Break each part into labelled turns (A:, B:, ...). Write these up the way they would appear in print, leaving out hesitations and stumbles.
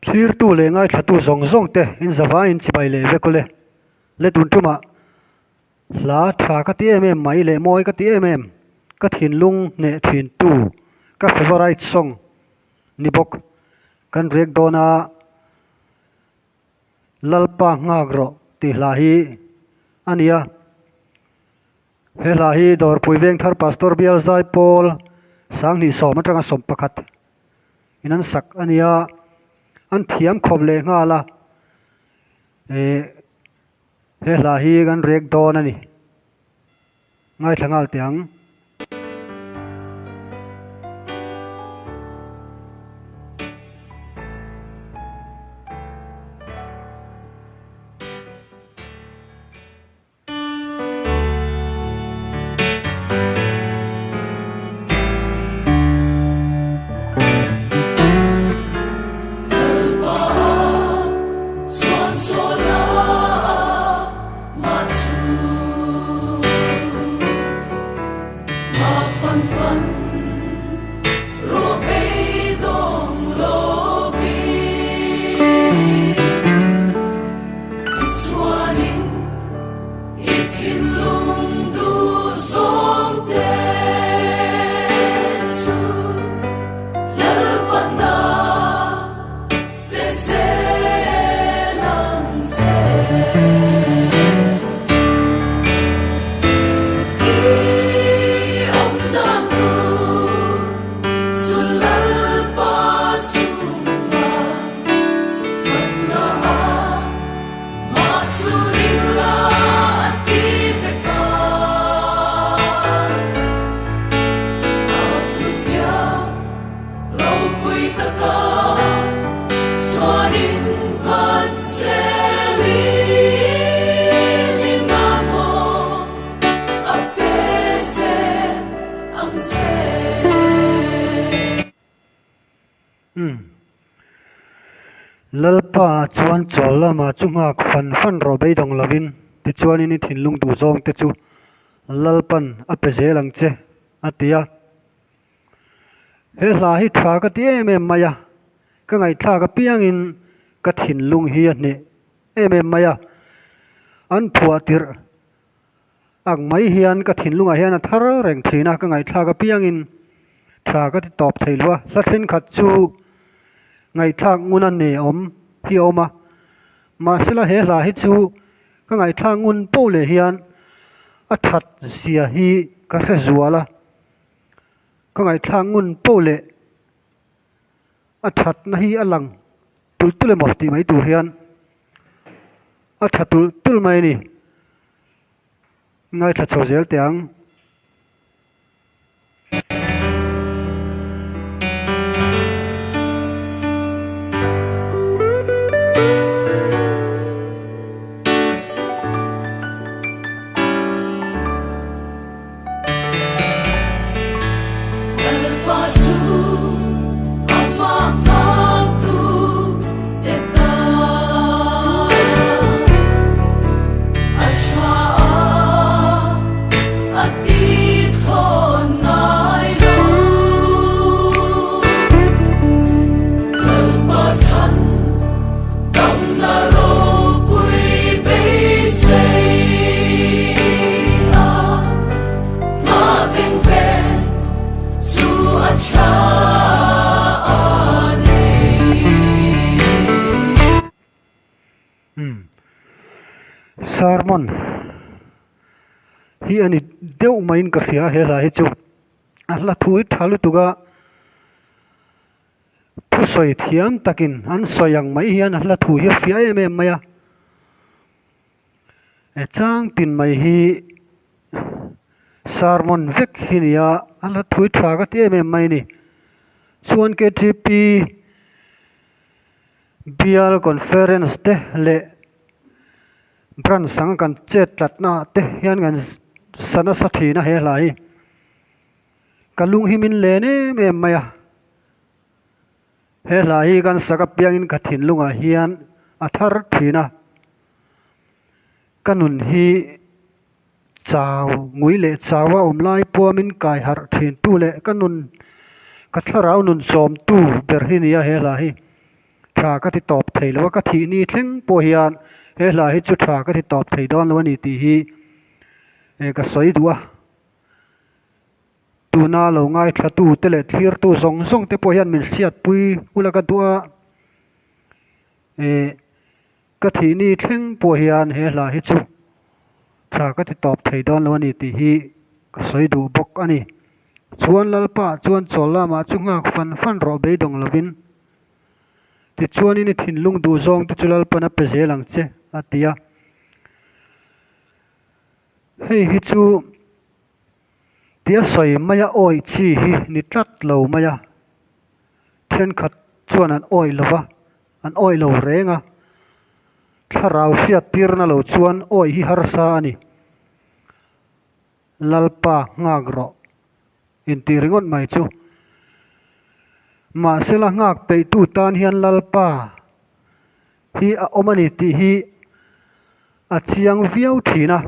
A: Thlirtu leh ngaithlatu zawng zawng te in zavaiin chibai leh vek ule. Le tun tumah hla tha ka ti em em mai leh mawi ka ti em em ka thinlung hneh thin tu ka favourite song ni bawk kan riak dawn a Lalpa nghak rawh tih hla hi a ni a. He hla hi Dawrpui Vengthar Pastor Bial Zaipawl 2010 atanga 11 in an sak a nia, an thiam khawp leh nghal a, eh he hla hi kan rek dawn a ni, ngaithla nghal teh ang.
B: I thinlung duh zawng te chu Lalpana pe zel ang che. I awm dan tur chu Lalpa chungah hmat la a.
A: Lalpa chuan chawl lamah chu nghak fan fan rawh beidawng lovin, tichuanin i thinlung duh zawng te chu Lalpan a pe zel ang che, a ti a. He hla hi tha ka ti em em mai a, ka ngaihthlak apiangin ka thinlung hi a hneh em em mai a, an phuah tirh Ang mai hian ka thinlungah hian a thar reng thin a, ka ngaihthlak apiangin tha ka ti tawp thei lo a, hla thenkhat chu ngaihthlak ngun a ne awm hi a awm a, mahsela he hla hi chu ka ngaihthlak ngun poh leh hian a that zia hi ka hre zual a, ka ngaihthlak ngun poh leh a thatna hi a lang tulh tulh emaw tih mai tur hian a tha tulh tulh mai a ni. Ngaithla chho zel teh ang.
B: Lalpa chu amah nghaktu te tan a tha a, a ti thlawn ngai lo. Lalpa chhan damna ropui beisei a. Hma veng veng chu a tha a ni.
A: Umm sermon hi a ni deuh maiin ka hria he hla hi chu a hla thu hi tha lutuk a thusawi thiam takin an sawi ang mai hian a hla thu hi a fiah em em mai a. He chang tin mai hi sermon vek hi nia a la thui tha ka ti em em mai a ni chuan ktp bial conference te leh branch anga kan chet tlat na ah te hian kan sa nasa thin a he hla hi ka lung hi min len em em mai a. He hla hi kan sak apiangin ka thinlungah hian a thar thin a, ka nun hi chau ngui leh chau a awm lai puamin kai harh thin tu leh ka nun ka thlarau nun chawmtu ber hi nia he hla hi. Tha ka ti tawp thei lo a, ka thih ni thleng pawh hian he hla hi chu tha ka ti tawp thei dawn lo a ni tih hi ka sawi duh a. Tuna lo ngaithla tu te leh thlir tu zawng zawng te pawh hian min hriatpui ula ka duh a, eh ka thih ni thleng pawh hian he hla hi chu tha ka ti tawp thei dawn lo a ni tih hi ka sawi duh bawk a ni. Chuan Lalpa chuan chawl lamah chu nghak fan fan rawh beidawng lovin tichuanin i thinlung duh zawng te chu Lalpan a pe zel ang che a ti a. Hei hi chu. Tia sawi maia awih chi hi ni tlat lo mai a, thenkhat chuan an awih lo va, an awih lo reng a, thlarau hriat tirna lo chuan awih hi harsa a ni. Lalpa nghak rawh intih ringawt mai chu. Mahsela nghak peihtu tan hian Lalpa hi a awm a ni tih hi a chiang viau thin a.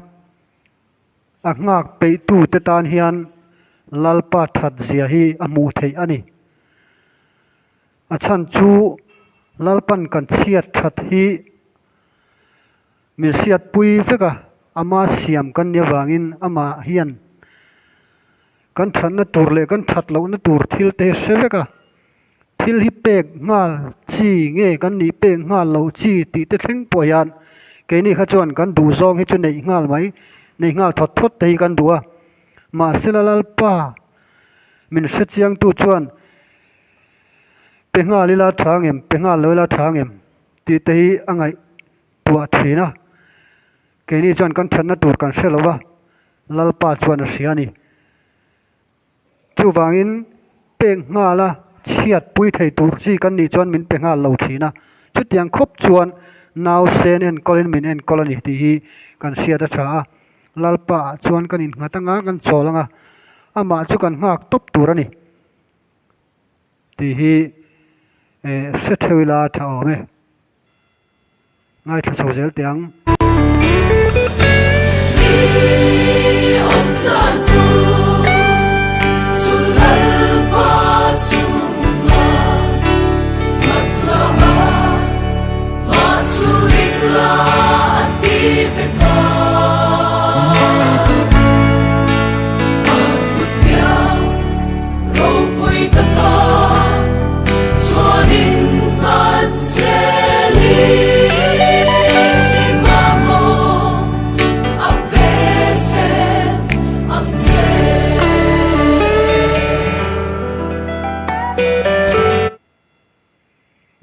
A: A nghak peihtute tan hian Lalpa that zia hi a hmuh theih a ni. A chhan chu Lalpan kan chhiat that hi min hriatpui vek a, ama siam kan nih avangin amah hian kan thatna tur leh kan that lohna tur thil te hi hre vek a. Thil hi pek nghal chi nge kan nih pek nghal loh chi tih te thleng pawh hian keini kha chuan kan duh zawng hi chu neih nghal mai, neih nghal thawt thawt te hi kan duh a. Mahsela Lalpa min hre chiangtu chuan pe nghal ila tha ngem, pe nghal lo ila tha ngem tih te hi a ngaihtuah thin a. Keini chuan kan thatna tur kan hre lo va, Lalpa chuan a hria a ni. Chuvangin pek nghala chhiatpui thei tur chi kan nih chuan min pe nghal lo thin a, chutiang khawp chuan nausen enkawlin min enkawl a ni tih hi kan hriat a tha a, Lalpa ah chuan kan innghat anga kan chawl anga amah chu kan nghak tawp tur a ni tih hi eh hre theuh ila a tha awm e. Ngaithla chho zel teh ang.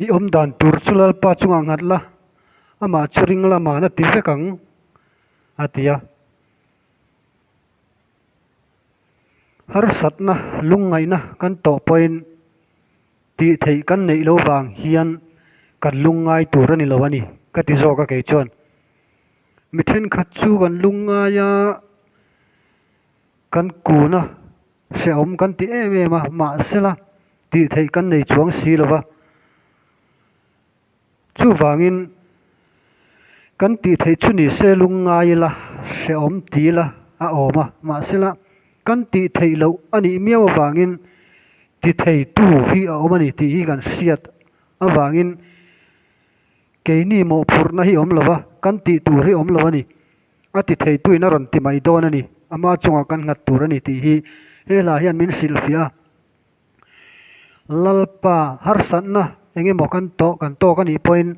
A: I awm dan tur chu Lalpa chungah nghat la, amah chu ring lamah na ti vek ang, a ti a. Harsatna lungngaihna kan tawh pawhin Tih theih kan neih lo vang hian kan lungngai tur a ni lo a ni, ka ti zawk a kei chuan. Mi thenkhat chu kan lungngai a, kan kun a, hrehawm kan ti em em a, mahsela tih theih kan nei chuang si lo va. Chuvangin kan tih theih chu ni se lungngai ila, hrehawm ti ila a awm a, mahsela kan tih theih loh a nih miau avangin ti theitu hi a awm a ni tih hi kan hriat avangin keini mawhphurhna hi awm lo va, kan tih tur hi awm lo a ni. A ti theituin a rawn ti mai dawn a ni, ama chungah kan nghat tur a ni tih hi he hla hian min hrilhfiah a. Lalpa harsatna eng emaw kan tawh kan tawk a nih pawhin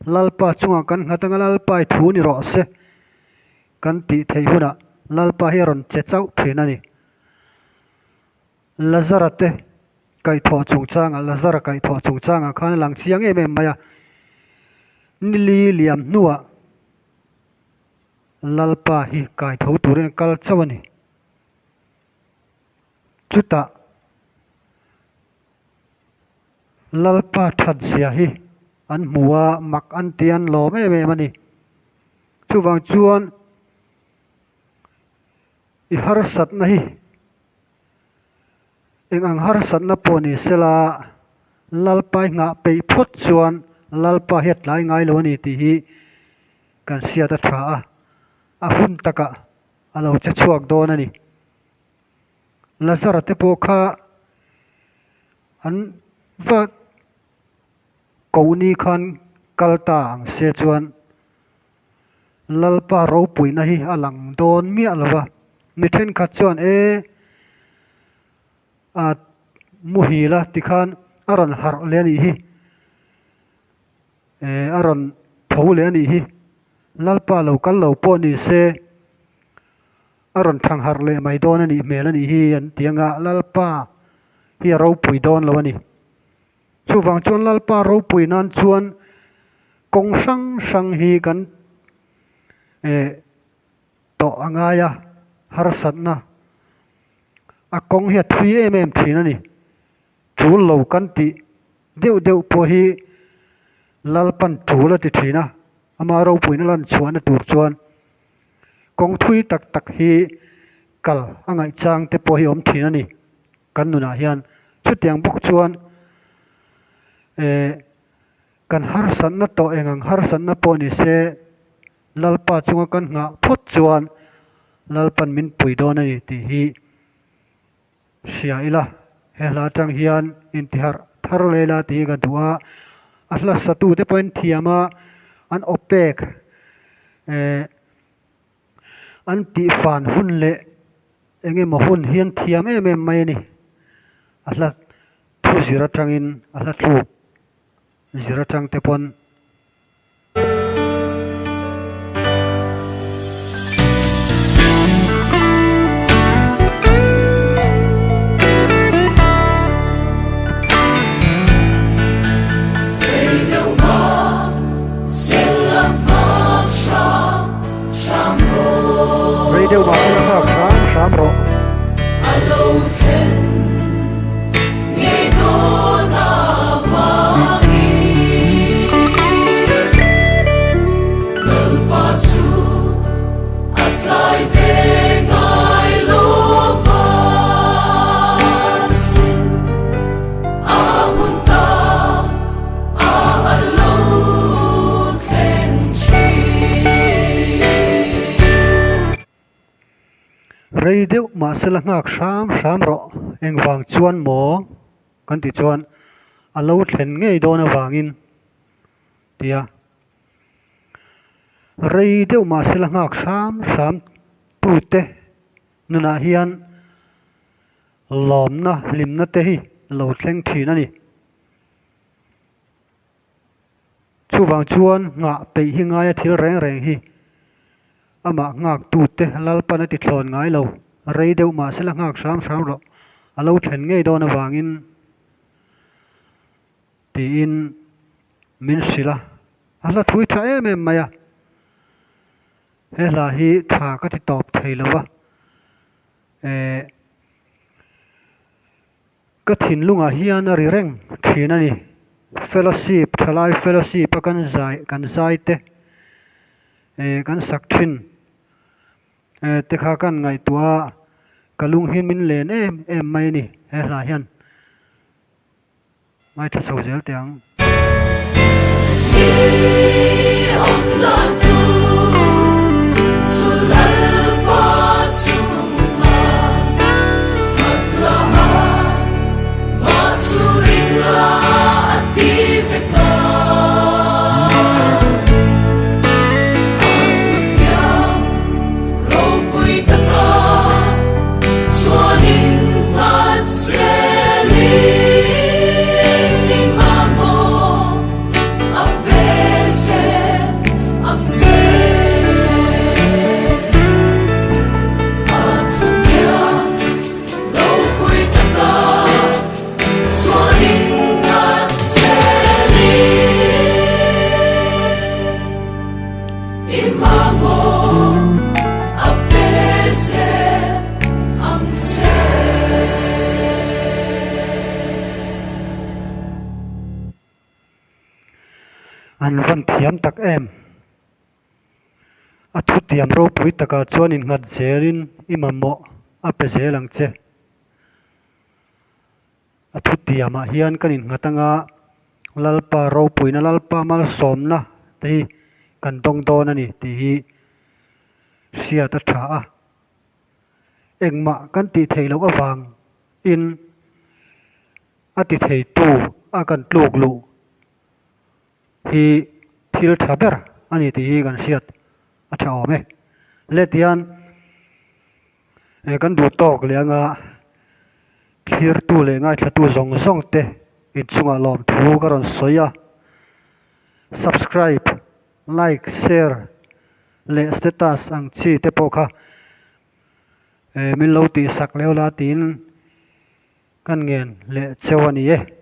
A: Lalpa chungah kan nghat anga Lalpa i thu ni rawh se kan tih theih hunah Lalpa hi a rawn che chauh thin a ni. Lazara te kaihthawh chungchangah Lazara kaihthawh chungchangah khan a lang chiang em em mai a, nili liam hnuah Lalpa hi kaitho turin a kal chauh a ni. Chutah Lalpa that zia hi an hmu a, mak an ti an lawm em em a ni. Chuvang chuan i harsatna hi eng ang harsatna pawh ni sela Lalpa i nghah peih phawt chuan Lalpa hi a tlai ngai lo a ni tih hi kan hriat a tha a, a hun takah a lo che chhuak dawn a ni. Lazara te pawh kha an va Kohni khan kal ta ang se chuan Lalpa ropuina hi a lang dawn miah lo va. Mi thenkhat chuan e a muhil a tikhan a rawn harh leh a nih hi, eh a rawn tho leh a nih hi, Lalpa lo kal lo pawh ni se a rawn thang harh leh mai dawn a nih hmel a nih hi an ti ang a, Lalpa hi a ropui dawn lo a ni. Chuvang chuan Lalpa ropui nan chuan kawng hrang hrang hi kan eh tawh a ngai a, harsatna a kawng hi a thui em em thin a ni. Tul lo kan tih deuh deuh pawh hi Lalpan tul a ti thin a, ama ropuina lan chhuahna tur chuan kawng thui tak tak hi kal a ngaih chang te pawh hi a awm thin a ni. Kan nunah hian chutiang bawk chuan eh kan harsatna tawh eng ang harsatna pawh ni se Lalpa chunga kan nghah phawt chuan Lalpan min pui dawn a ni tih hi hria ila. He hla atang hian intiharh thar leh ila tih hi ka duh a, a hla satute pawhin thiam a an aw pek eh An tihfan hun leh eng emaw hun hian thiam em em mai a ni. A hla thu zir atangin a hla thluk zir atang te pawn. Rei deuh mah sela nghak hram hram rawh. Rei deuh mahsela nghak hram hram rawh engvang chuan maw kan tih chuan a lo thlen ngei dawn avangin tia rei deuh mahsela nghak hram hram tute nunah hian Lawmna hlimna te hi lo thleng thin a ni. Chuvang chuan nghah peih hi ngaia thil reng reng hi amah nghaktute Lalpan a ti thlawn ngai lo. Rei deuh mah sela nghak hram hram rawh a lo thlen ngei dawn avangin tiin min hrilh a. A hla thui tha em em mai a. He hla hi tha ka ti tawp thei lo va. Eh ka thinlungah hian a ri reng thin a ni. Fellowship thalai fellowship a kan zai kan zai te eh kan sak thin eh te kha kan ngaihtuah a ka lung hi min len em em mai a ni he hla hian. Ngaithla chho zel teh ang. An vawn thiam tak em? A thutiam ropui takah chuan innghat zelin i mamawh a pe zel ang che. A thutiamah hian kan innghat anga Lalpa ropuina Lalpa malsawmna te hi kan dawng dawn a ni tih hi hriat a tha a. Engmah kan tih theih loh avangin a ti theitu a kan tluk luh. hi thil tha ber a ni tih hi kan hriat a tha awm e. Let hian kan duh tawk leh anga thlirtu leh ngaithlatu zawng zawng te inchungah lawmthu ka rawn sawi a, subscribe, like, share leh status ang chi te pawh kha min lo tihsak leuh la tiin kan ngen leh cheu a ni e.